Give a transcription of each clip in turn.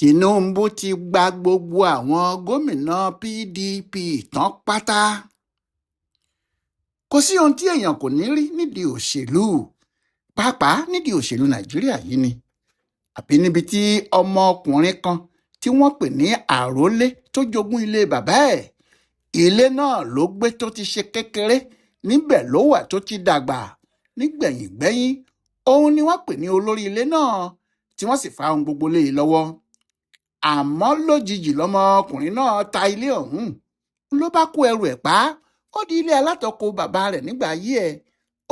Tinubu ti gba gbogbo àwọn gómìnà PDP tán pátá. Kò sí ohun tí èèyàn kò ní rí nídìí òṣèlú, pàápàá nídìí òṣèlú Nàìjíríà yìí ni. Àbí níbi tí ọmọkùnrin kan tí wọ́n pè ní Àrólé tó jogún ilé bàbá ẹ̀. Ilé náà ló gbé tó ti ṣe kékeré, níbẹ̀ ló wà tó ti dàgbà. Nígbẹ̀yìngbẹ́yín, òun ni wọ́n pè ní olórí ilé náà, tí wọ́n sì fa ohun gbogbo lé e lọ́wọ́. Àmọ́ lójijì lọmọkùnrin náà ta ilé ọ̀hún, ló bá kó ẹrù ẹ̀ pa, ó di ilé alátọ̀kọ bàbá rẹ̀ nígbà ayé ẹ̀.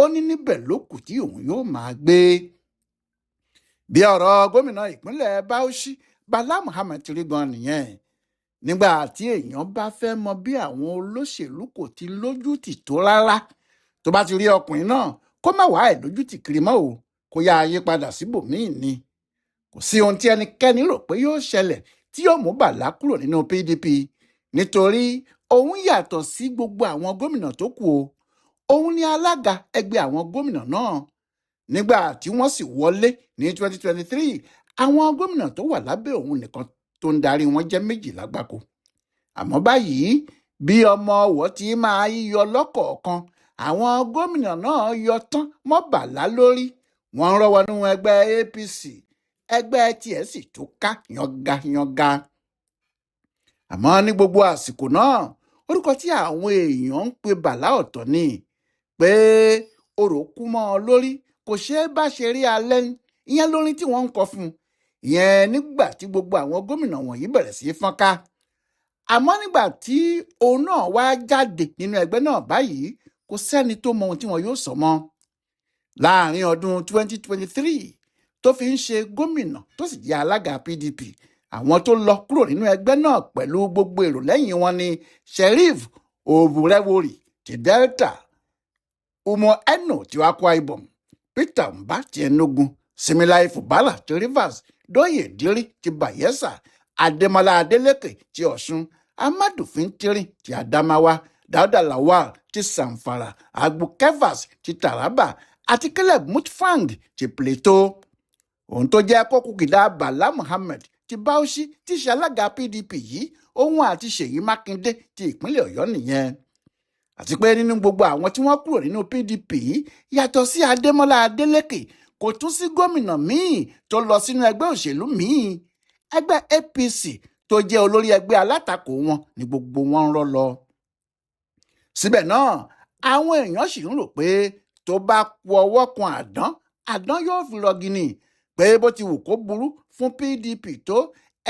Ó ní níbẹ̀ ló kù tí òun yóò máa gbé. Bí ọ̀rọ̀ gómìnà ìpínlẹ̀ Bauchi Bala Muhammed ti rí gan nìyẹn. Nígbà tí èèyàn bá fẹ́ mọ bí àwọn olóṣèlú kò ti lójútì tó rárá, tó bá ti rí ọkùnrin náà, kó má wàá ẹ̀ lójútì kiri mọ́ o, kó yá ayé padà síbòmíì ni. Kò sí ohun tí ẹnikẹ́ni rò pé yóò ṣẹlẹ̀ tí yóò mú Bàlá kúrò nínú PDP, nítorí òun yàtọ̀ sí gbogbo àwọn gómìnà tó kù o. Òun ni alága ẹgbẹ́ àwọn gómìnà náà. Nígbà tí wọ́n sì wọlé ní 2023, àwọn gómìnà tó wà lábẹ́ òun nìkan tó ń darí wọn jẹ́ 12 gbáko. Àmọ́ báyìí, bí ọmọ ọwọ́ ti máa yọ lọ́kọ̀ọ̀kan, àwọn gómìnà náà yọ tán mọ́ Bàlá lórí. Wọ́n ń rọ́wọ́ nínú ẹgbẹ́ APC, ẹgbẹ́ tiẹ̀ sì tó ká yangayanga. Àmọ́ ní gbogbo àsìkò náà, orúkọ tí àwọn èèyàn ń pe Bàlá ọ̀tọ̀ ni, pé orò kú mọ́ ọ lórí, kò ṣeé bá ṣe rí alẹ́, ìyẹn lórin tí wọ́n ń kọ fún un. Ìyẹn nígbà tí gbogbo àwọn gómìnà wọ̀nyí bẹ̀rẹ̀ sí í fọ́nká. Àmọ́ nígbà tí òun náà wá jáde nínú ẹgbẹ́ náà báyìí, kò sẹ́ni tó mọ ohun tí wọn yóò sọ mọ́. Láàárín ọdún 2023 tó fi ń ṣe gómìnà tó sì jẹ́ alága PDP, àwọn tó lọ kúrò nínú ẹgbẹ́ náà pẹ̀lú gbogbo èrò lẹ́yìn wọn ni Sheriff Oborevwori ti Delta, Umo Eno ti Akwa Ibom, Peter Mbah ti Enugu, Siminalayi Fubara ti Rivers, Dóyè Dírí ti Bayelsa, Ademola Adeleke ti Ọ̀ṣun, Amadu Fintiri ti Adamawa, Dauda Lawal ti Zamfara, Agbu Kefas ti Taraba àti Caleb Mutfwang ti Plateau. Òun tó jẹ́ kókùkìdá Bala Muhammed ti Bauchi ti ṣe alága PDP yìí, òun àti Ṣèyí Mákindé ti ìpínlẹ̀ Ọ̀yọ́ nìyẹn. Àti pé nínú gbogbo àwọn tí wọ́n kúrò nínú PDP yìí, yàtọ̀ sí Adémọ́lá Adélékè, kò tún sí gómìnà míì tó lọ sínú ẹgbẹ́ òṣèlú míì. Ẹgbẹ́ APC tó jẹ́ olórí ẹgbẹ́ alátakò wọn ni gbogbo wọn ń rọ́ lọ. Síbẹ̀ náà, àwọn èèyàn sì ń rò pé tó bá ku ọwọ́ kan àdán, àdán yóò fi rọgí ni, pé bó ti wù kó burú fún PDP tó,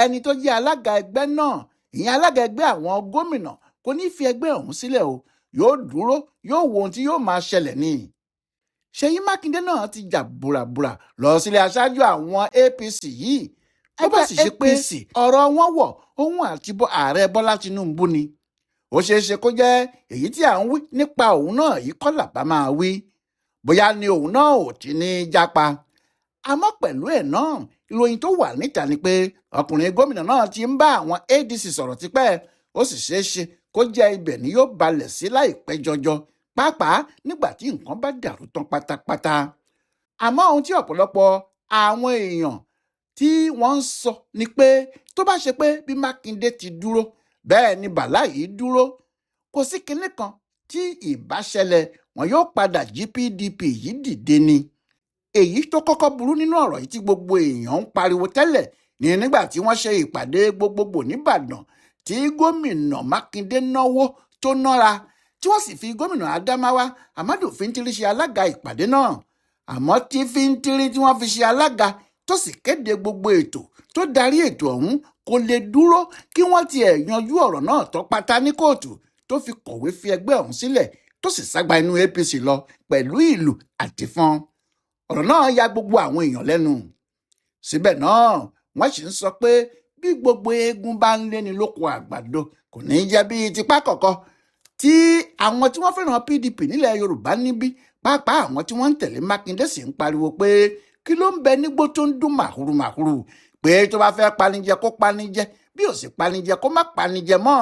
ẹni tó jẹ́ alága ẹgbẹ́ náà, ìyẹn alága ẹgbẹ́ àwọn gómìnà, kò ní fi ẹgbẹ́ ọ̀hún sílẹ̀ o, yóò dúró, yóò wo ohun tí yóò máa ṣẹlẹ̀ ni. Ṣèyí Mákindé náà ti jà búrabúra lọ sílé aṣáájú àwọn APC yìí. Ó bá sì ṣe pé ọ̀rọ̀ wọn wọ̀ òun àti ààrẹ Bọ́lá Tinubu ni. Ó ṣeé ṣe kó jẹ́ èyí tí à ń wí nípa òun náà yìí kọ́ làbá máa wí. Bóyá ni òun náà ò ti ní jápa. Àmọ́ pẹ̀lú ẹ̀ náà, ìròyìn tó wà níta ni pé ọkùnrin gómìnà náà ti ń bá àwọn ADC sọ̀rọ̀ tipẹ́. Ó sì ṣeé ṣe kó jẹ́ ibẹ̀ ni yóò balẹ̀ sí láìpẹ́ jọjọ, pàápàá nígbà tí nǹkan bá dàrú tán pátápátá. Àmọ́ ohun tí ọ̀pọ̀lọpọ̀ àwọn èèyàn tí wọ́n ń sọ ni pé tó bá ṣe pé bí Mákindé ti dúró, bẹ́ẹ̀ ni Bàlá yìí dúró, kò sí kinní kan tí ìbá ṣẹlẹ̀, wọn yóò padà jí PDP yìí dìde ni. Èyí tó kọ́kọ́ burú nínú ọ̀rọ̀ yìí tí gbogbo èèyàn ń pariwo tẹ́lẹ̀ ni nígbà tí wọ́n ṣe ìpàdé gbogbogbò nìbàdàn tí gómìnà Mákindé náwó tó nára, tí wọ́n sì fi gómìnà Adamawa Amadu Fintiri ṣe alága ìpàdé náà. Àmọ́ tí Fintiri tí wọ́n fi ṣe alága tó sì kéde gbogbo ètò tó darí ètò ọ̀hún kò lè dúró kí wọ́n tiẹ̀ yanjú ọ̀rọ̀ náà tó pátá ní kóòtù, tó fi kọ̀wé fi ẹgbẹ́ ọ̀hún sílẹ̀ tó sì ságbá inú APC lọ pẹ̀lú ìlú àtìfọ́n. Ọ̀rọ̀ náà ya gbogbo àwọn èèyàn lẹ́nu. Síbẹ̀ náà, wọ́n sì ń sọ pé bí gbogbo eégún bá ń léni lóko àgbàdo, kò ní jẹ́ bíi tipá kọ̀kọ́ tí àwọn tí wọ́n fẹ́ràn PDP nílẹ̀ Yorùbá níbí, pàápàá àwọn tí wọ́n ń tẹ̀lé Mákindé sì ń pariwo pé kí ló ń bẹ nígbó tó ń dún màhúrú màhúrú, pé tó bá fẹ́ panijẹ kó panijẹ, bí ò sì panijẹ kó má panijẹ mọ́,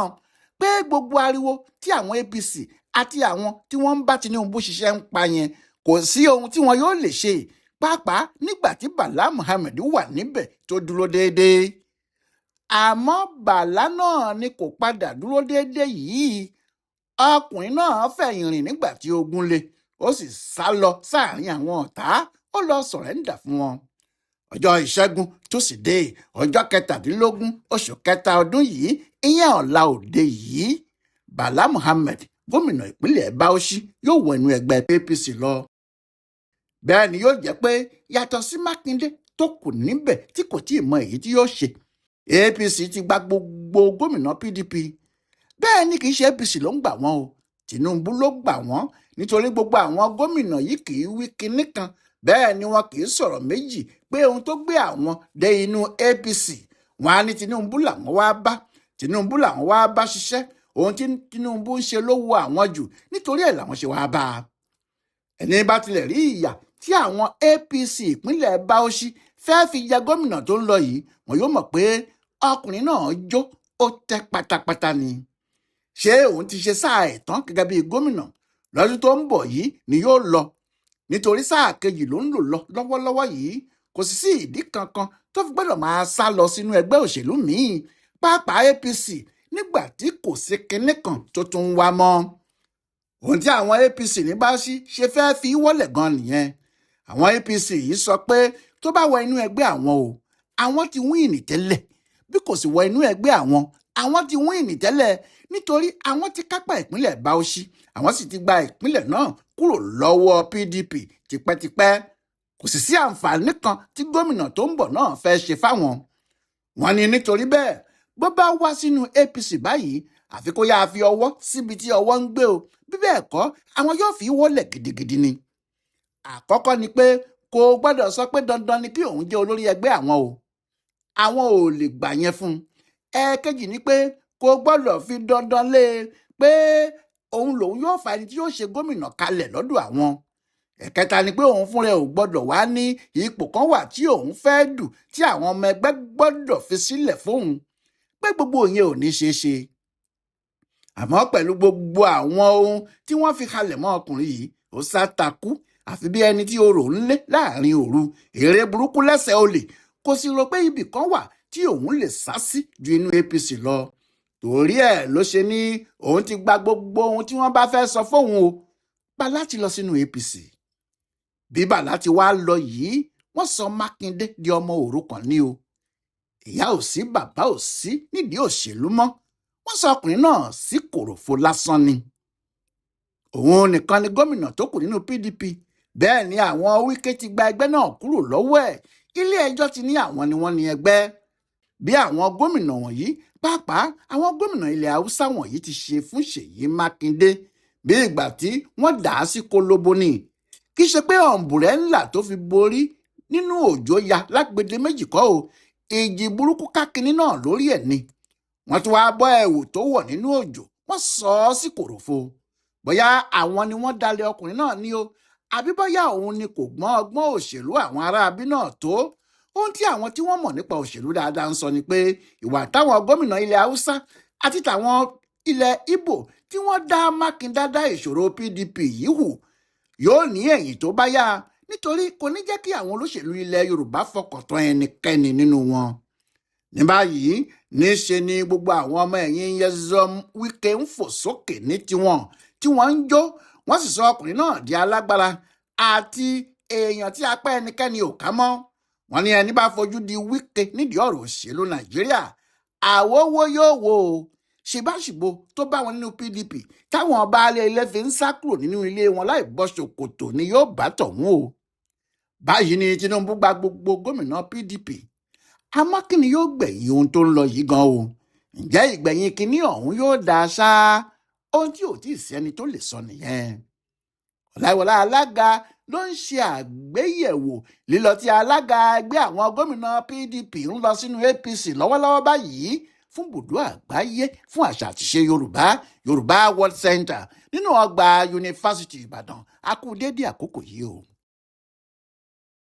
pé gbogbo ariwo tí àwọn APC àti àwọn tí wọ́n ń bá Tinubu ṣiṣẹ́ ń pa yẹn, kò sí ohun tí wọn yóò lè ṣe, pàápàá nígbà tí Bala Muhammed wà níbẹ̀ tó dúró déédéé. Àmọ́ Bàlá náà ni kò padà dúró déédé yìí. Ọkùnrin náà fẹ̀yìn rìn nígbà tí ogun le, ó sì sá lọ sáàrin àwọn ọ̀tá, ó lọ sọ̀rẹ́ńdà fún wọn. Ọjọ́ Ìṣẹ́gun Túsídéè, ọjọ́ 17 oṣù kẹta ọdún yìí, ìyẹn ọ̀la òde yìí, Bala Muhammed, gómìnà ìpínlẹ̀ Bauchi, yóò wọ inú ẹgbẹ́ APC lọ. Bẹ́ẹ̀ ni yóò jẹ́ pé yàtọ̀ sí Mákindé tó kù níbẹ̀ tí kò tí ì mọ èyí tí yóò ṣe, APC ti gba gbogbo gómìnà PDP. Bẹ́ẹ̀ ni kì í ṣe APC ló ń gbà wọ́n o, Tinubu ló gbà wọ́n, nítorí gbogbo àwọn gómìnà yìí kì í wí kinní kan, bẹ́ẹ̀ ni wọn kì í sọ̀rọ̀ méjì pé ohun tó gbé àwọn dé inú APC, wọn á ní Tinubu làwọn wá bá, Tinubu làwọn wá bá ṣiṣẹ́, ohun tí Tinubu ń ṣe ló wu àwọn jù, nítorí ẹ̀ làwọn ṣe wá bá a. Ẹni bá tilẹ̀ rí ìyà tí àwọn APC ìpínlẹ̀ Bauchi fẹ́ fi jẹ gómìnà tó ń lọ yìí, wọn yóò mọ̀ pé ọkùnrin náà jó ó tẹ́ pátápátá ni. Ṣé òun ti ṣe sáà ẹ̀tàn gẹ́gẹ́ bíi gómìnà? Lọ́dún tó ń bọ̀ yìí ni yóò lọ, nítorí sáà kejì ló ń lò lọ lọ́wọ́lọ́wọ́ yìí. Kò sì sí ìdí kankan tó fi gbọ́dọ̀ máa sá lọ sínú ẹgbẹ́ òṣèlú míì, pàápàá APC, nígbà tí kò sí kinní kan tó tún ń wá mọ́. Ohun tí àwọn APC ní Bauchi ṣe fẹ́ fi wọ́lẹ̀ gan nìyẹn. Àwọn APC yìí sọ pé tó bá wọ inú ẹgbẹ́ àwọn o, àwọn ti wíìnì tẹ́lẹ̀, bí kò sì wọ inú ẹgbẹ́ àwọn, àwọn ti wíìnì tẹ́lẹ̀, nítorí àwọn ti kápá ìpínlẹ̀ Bauchi, àwọn sì ti gba ìpínlẹ̀ náà kúrò lọ́wọ́ PDP tipẹ́tipẹ́. Kò sì sí àǹfààní kan tí gómìnà tó ń bọ̀ náà fẹ́ ṣe fáwọn. Wọ́n ní nítorí bẹ́ẹ̀, bó bá wá sínú APC báyìí, àfi kó yáa fi ọwọ́ síbi tí ọwọ́ ń gbé o, bí bẹ́ẹ̀ kọ́ àwọn yóò fi wọ́lẹ̀ gidigidi ni. Àkọ́kọ́ ni pé kò gbọ́dọ̀ sọ pé dandan ni kí òun jẹ́ olórí ẹgbẹ́ àwọn o, àwọn ò lè gbà yẹn fún un. Ẹ̀ẹ̀kejì ni pé kò gbọ́dọ̀ fi dandan lé e pé òun lòun yóò fa ẹni tí yóò ṣe gómìnà kalẹ̀ lọ́dọ̀ àwọn. Ẹ̀kẹta ni pé òun fúnra ẹ̀ ò gbọ́dọ̀ wá ní ipò kan wà tí òun fẹ́ dù tí àwọn ọmọ ẹgbẹ́ gbọ́dọ̀ fi sílẹ̀ fóun, pé gbogbo ìyẹn ò ní ṣeé ṣe. Àmọ́ pẹ̀lú gbogbo àwọn ohun tí wọ́n fi halẹ̀ mọ́ ọkùnrin yìí, ó sá takú àfi bí ẹni tí orò ń lé láàrin òru, èrè burúkú lẹ́sẹ̀ olè. Kò sì rò pé ibì kan wà tí òun lè sá sí ju inú APC lọ. Torí ẹ̀ ló ṣe ní òun ti gba gbogbo ohun tí wọ́n bá fẹ́ sọ fóun o, Bàlá ti lọ sínú APC. Bí Bàlá ti wá lọ yìí, wọ́n sọ Mákindé di ọmọ òrukàn ní o. Ìyá ò sí, bàbá ò sí nídìí òṣèlú mọ́, wọ́n sọ ọkùnrin náà sí kòròfo lásán ni. Òun nìkan ni gómìnà tó kù nínú PDP. Bẹ́ẹ̀ ni àwọn Wike ti gba ẹgbẹ́ náà kúrò lọ́wọ́ ẹ̀. Ilé ẹjọ́ ti ní àwọn ni wọ́n ní ẹgbẹ́. Bí àwọn gómìnà wọ̀nyí, pàápàá àwọn gómìnà ilẹ̀ Haúsá wọ̀nyí ti ṣe fún Ṣèyí Mákindé bí ìgbà tí wọ́n dà á sí kólóbó ni. Kì í ṣe pé ọ̀ǹbùrẹ́ńlà tó fi borí nínú òjò ya lágbede méjì kọ́ o, ìjì burúkú kákinní náà lórí ẹ̀ ni. Wọ́n tún wáá bọ́ ẹ̀wù tó wọ̀ nínú òjò, wọ́n sọ ọ́ sí kòròfo. Bóyá àwọn ni wọ́n dalẹ̀ ọkùnrin náà ní o, àbí bóyá òun ni kò gbọ́n ọgbọ́n òṣèlú àwọn aráabí náà tó. Ohun tí àwọn tí wọ́n mọ̀ nípa òṣèlú dáadáa ń sọ ni pé ìwà táwọn gómìnà ilẹ̀ Haúsá àti tàwọn ilẹ̀ Ìgbò tí wọ́n dá Mákindé dá ìṣòro PDP yìí hù yóò ní ẹ̀yìn tó bá yá, nítorí kò ní jẹ́ kí àwọn olóṣèlú ilẹ̀ Yorùbá fọkàn tán ẹnikẹ́ni nínú wọn. Ní báyìí, níṣe ni gbogbo àwọn ọmọ ẹ̀yìn Nyesom Wike ń fò sókè ní tiwọn tí wọ́n ń jó, wọ́n sì sọ ọkùnrin náà di alágbára àti èèyàn tí apá ẹnikẹ́ni ò ká mọ́. Wọ́n ní ẹni bá fojú di Wike nídìí ọ̀rọ̀ òṣèlú Nàìjíríà, àwòwò yóò wò ó. Ṣèbáṣìbò tó bá wọn nínú PDP táwọn baálé ilé fi ń sá kúrò nínú ilé wọn láì bọ́ ṣòkòtò ni yóò bá tọ̀hún o. Báyìí ni Tinubu gba gbogbo gómìnà PDP. Àmọ́ kí ni yóò gbẹ̀yìn ohun tó ń lọ yìí gan o? Ǹjẹ́ ìgbẹ̀yìn kinní ọ̀hún yóò dáa ṣá? Ohun tí ò tí ì sẹ́ni tó lè sọ nìyẹn. Ọláìwọlá Alága ló ń ṣe àgbéyẹ̀wò lílọ tí alága ẹgbẹ́ àwọn gómìnà PDP ń lọ sínú APC lọ́wọ́lọ́wọ́ báyìí fún bùdó àgbáyé fún àṣà àtiṣe Yorùbá, Yorùbá World Center, nínú ọgbà Yunifásitì Ìbàdàn. A kú déédéé àkókò yìí o.